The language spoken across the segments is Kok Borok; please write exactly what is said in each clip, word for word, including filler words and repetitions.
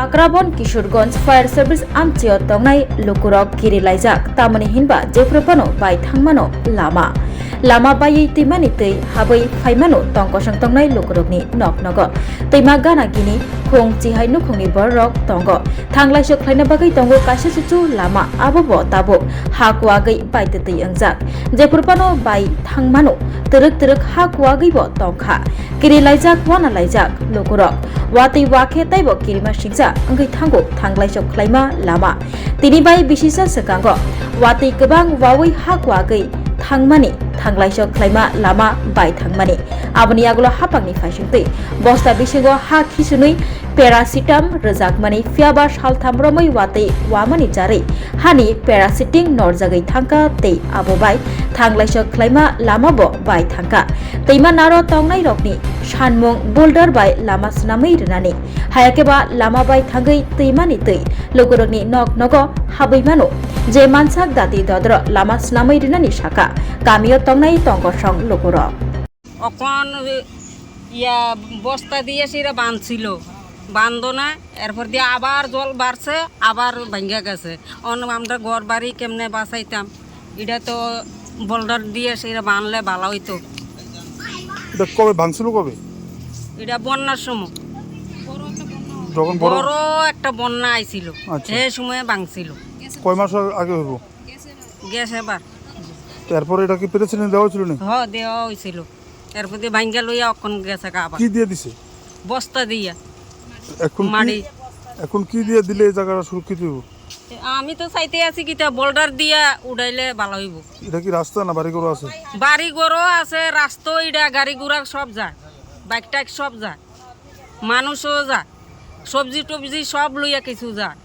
Akrabon Kishorganj Fire Service amchio tongnai lukurok kiri laijak, tamoni hinba jephru phano bai thangmano lama. Lama baiwi twimani twi habwi phaimano tongkosong tongnai lukurokni noknogo. Twima gana gini khung chihai nukhungni bororok tongo. Thanglaisok khlaina bagwi tongo kaisa chuchu lama, abobo tabuk ha kuagwi bai twtwi wngjak. Jephru phano bai thangmano twrwk twrwk ha kuagwibo tongkha. Kiri laijak, wana laijak lukurok. Watwi wakhe teibo kirima singcha wngwi thango thanglaisok khlaima lama. Tini bai bisisa swkango watwi kwbang wawi ha kuagwi thangmani, thanglaisok khlaima lama bai thangmani. Aboni yagulo hapangni phaisingtwi bosta bisingo ha khisunwi paracetam rwjakmani, phiyaba saltham romwi watwi wamani jarwi hani paracetam norjagwi thangkha tei abo bai thanglaisok khlaima lama bo bai thangkha. Twima naro tongnairokni sanmung boulder bai lama swnamwi rwnani, hayakhe ba lama bai thangwi twimani twi lukurokni nok nogo habwi mano, je mansak dati dodro lama swnamwi rwnani saka kamio tongnai tongkosong lukurok. অখন ইয়া বস্তা দিয়ে সেটা বাঁধছিল, বাঁধলো না, এরপর দিয়ে আবার জল বাড়ছে, আবার ভেঙে গেছে। অন আমরা ঘর বাড়ি কেমনে বাঁচাইতাম? এটা তো বোল্ডার দিয়ে সেটা বাঁধলে ভালো হইতো। এটা কবে ভাঙছিল কবে? এটা বন্যার সময়। যখন বড় বড় একটা বন্যা আইছিল, আচ্ছা। সেই সময় ভাঙছিল। কয় মাস আগে হইব? গেছে এবার। তো এরপরে এটা কি প্রেসিডেন্ট দেওয়া হয়েছিল না? হ, দেওয়া হয়েছিল। এরপর দিয়ে ভাঙ্গা লইয়া অখন গেছে গা আবার। কি দিয়ে দিছে? বস্তা দিয়া। এখন কি, মাটি। এখন কি দিয়ে দিলে এই জায়গাটা সুরক্ষিত হইব? আমি তো চাইতে আছি কিতা বোল্ডার দিয়া উঠাইলে ভালো হইব। এটা কি রাস্তা না বাড়ি ঘর আছে? বাড়ি ঘরও আছে, রাস্তাও এটা, গাড়ি ঘোড়া সব যায়, বাইক টাইক সব যায়, মানুষও যায়, সবজি টবজি সব লইয়া কিছু যায়।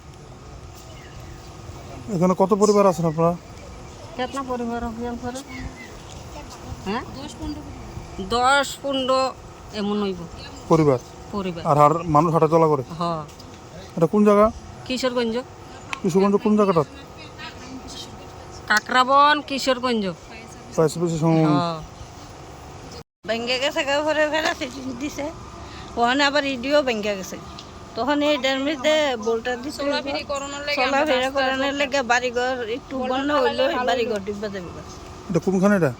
এখানে কত পরিবার আছেন আপনারা? কেতনা পরিবার হবে এখানে? হ্যাঁ, দশ পনেরো এমন হইব। পরিবার? পরিবার। আর আর মানুষ হাঁটাচলা করে? হ। এটা কোন জায়গা? কিশোরগঞ্জ। কিশোরগঞ্জ কোন জায়গাটা? কাকরাবন, কিশোরগঞ্জ। পাশাপাশি সম- হ। ভেঙে গেছে গা, পরে ফেরা দিছে, ওখানে আবার ইডিও ভেঙে গেছে। তখন এই ড্যামেজ দিয়ে বোল্টার দিতে হইব। চলাফেরা করানোর লেগে আমরা চলাফেরা রাস্তা করানোর লেগে বাড়িঘর একটু বন্যা হইলে ওই বাড়িঘর ডুবে যাবে। এটা কোনখানে এটা?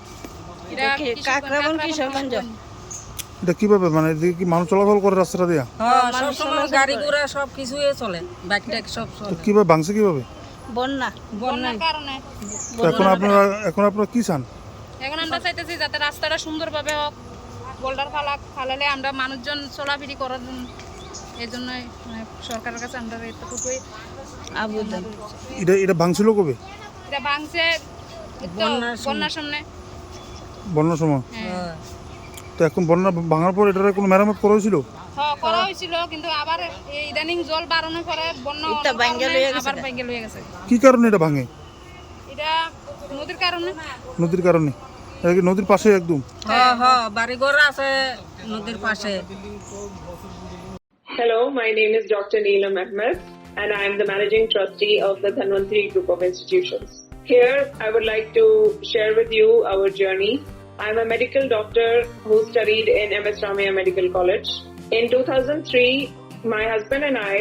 এটা কি, কাকরাবন কিশোরগঞ্জ। এটা কিভাবে, মানে, এদিকে কি মানুষ চলাচল করে রাস্তাটা দিয়া? হ্যাঁ, হ্যাঁ, মানুষ সবসময় চলাচল গাড়ি করে। ঘোড়া সব কিছুই চলে, বাইক টাইক সব তো চলে। কিভাবে ভাঙছে কিভাবে? বন্যা। বন্যার কারণে। তো এখন আপনারা, এখন আপনারা কি চান? এখন আমরা চাইতেছি যাতে রাস্তাটা সুন্দরভাবে হোক, বোল্ডার ফালাক, ফালালে আমরা মানুষজন চলাফেরি করার জন্য, এই জন্যই, মানে, সরকারের কাছে আমরা এতটুকুই আবেদন। এটা, এটা ভাঙছিল কবে? এটা ভাঙছে এই তো বন্যার সময়। বন্যার সময়। বন্যার সময়? হ্যাঁ। হ্যাঁ। তো এখন বন্যা ভাঙার পর এটার কোনো মেরামত করা হয়েছিল? হ্যাঁ, করা হয়েছিল, কিন্তু আবার এই ইদানিং জল বাড়ানোর পরে বন্যা এটা হওয়ার ভাঙ্গা কারণে লইয়া গেছে আবার গা। ভাঙ্গা লইয়া গেছে। কি কারণে এটা ভাঙে? এটা নদীর কারণে। নদীর কারণে? এটা কি নদীর পাশে একদম? হ্যাঁ, হ্যাঁ, বাড়িঘর আছে নদীর পাশে। Hello, my name is Doctor Neelam Ahmed, and I am the Managing Trustee of the Dhanvantri Group of Institutions. Here, I would like to share with you our journey. I'm a medical doctor who studied in M S Ramaiah Medical College. In two thousand three, my husband and I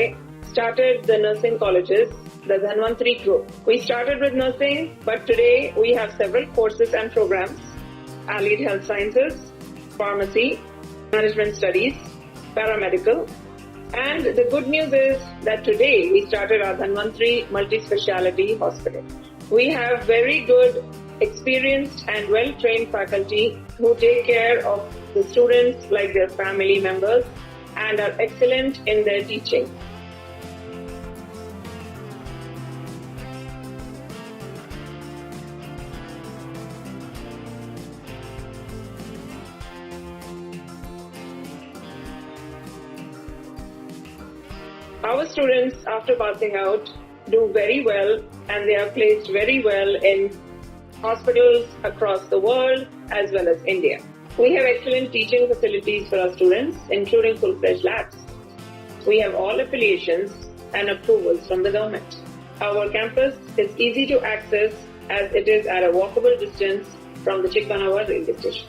started the nursing colleges, the Dhanvantri Group. We started with nursing, but today we have several courses and programs: allied health sciences, pharmacy, management studies, paramedical. And the good news is that today we started our Dhanvantri Multi-Speciality Hospital. We have very good, experienced and well-trained faculty who take care of the students like their family members and are excellent in their teaching. Our students, after passing out, do very well and they are placed very well in hospitals across the world as well as India. We have excellent teaching facilities for our students, including full-fledged labs. We have all affiliations and approvals from the government. Our campus is easy to access as it is at a walkable distance from the Chikmanavar railway station.